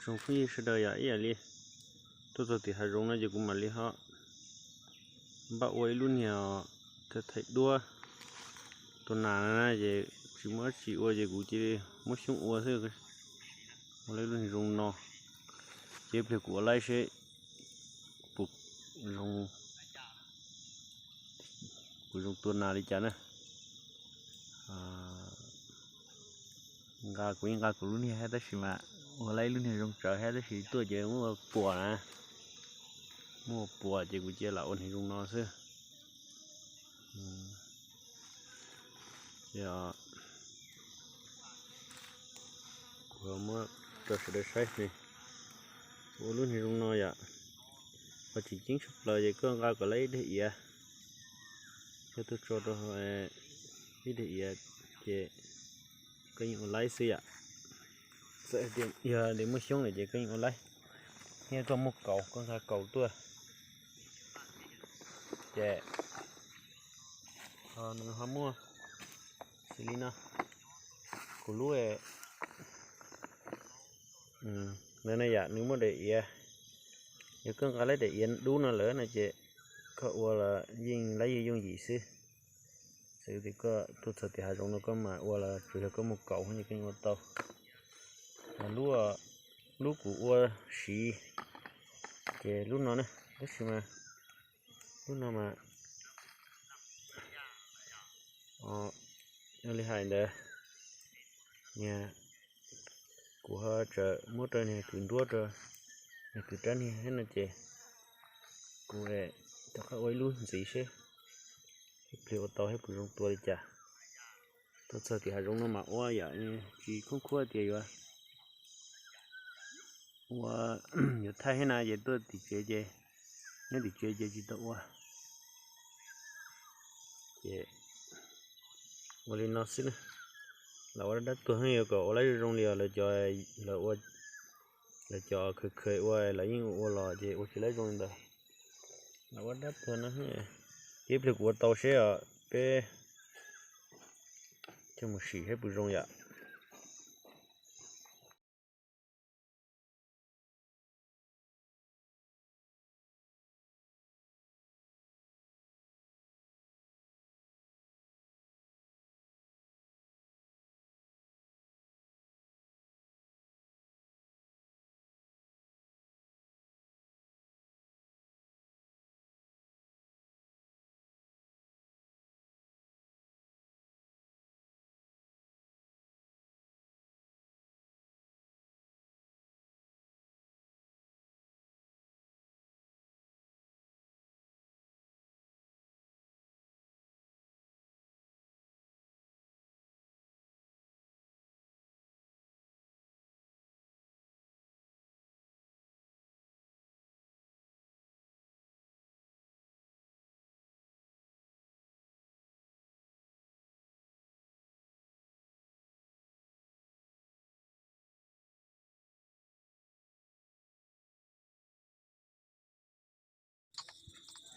Zoo phooj ywg sawv daws, yog ib yam li tuaj txog tim hav zoov no ces kuv mam li ho npaj ua ib lub niag thaij duab tua nas na, ces tsis muaj dab tsi ua ces kuv cia li muab xyoob ua xwb. Ua ib lub niag zoo no, ces ib pliag kuv ua laib seb puas zoo, puas zoo tua nas li cas na. Nqa kuv yeej nqa kuv lub niag thiab tab sis mas ua laib lub niag zoo tsawv thiab tab sis tuaj ces muaj puas na, muaj puas ces kuv cia lam ua niag zoo no xwb. Kuv muab rau sawv daws saib ne, ua lub niag zoo no yom, ho tsis ceeb tshaj plaws ces koj nqa kom laib ib daim iav, koj tuaj tso rau ib daim iav ces koj yeej ua laib xwb yom. Txawm tias yog li muaj xyoob lawm ces koj yeej ua laib, thiab koj muaj kaus koj nqa kaus tuaj ces nws ho muaj xws li no. Kuv lub ntawd na yom, nws muaj daim iav, yog koj nqa laib daim iav dub no lawm no ces koj ua los yeej laib yeej yooj yim xwb. Xws tias koj tuaj txog tim hav zoov no koj mam ua los tsuas yog koj muaj kaus ces koj yeej ua tau. Lub, lub kuv ua siv ces lub no na, tab sis mas lub no mas ua li hais ntawd, niag kuv ho tseem muab rau niag kwv nruab rau, niag kwv rab niag thiab no ces kuv rov qab ua ib lub ntxiv seb ib pliag ua tau thiab puas zoo tua li cas. Tuaj txog tim hav zoov no mas ua yam tsis khoob khuab tias yuav ua, yuav thaij thiab na ces tuaj tim tsev ces, nyob tim tsev ces tsis tau ua. Ces ua li no xwb na, lam ua dab dab tuag ne, yuav kom ua laib zoo zoo li os, lawv cov, lawv cov khaws khaws ua lawv yeej ua los ces ua tsis laib zoo li ntawd. Lam ua dab dab tuag no, ces ib pliag kuv ua tau seb os, peb coj mus sim seb puas zoo yom.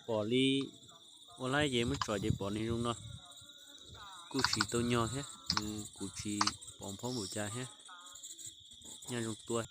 Pom li ua laib ces muab tsom ces pom nws zoo no, kuj siv tau nyog thiab, kuv tsis pom phob npaum cas thiab, nyaj zoo tua.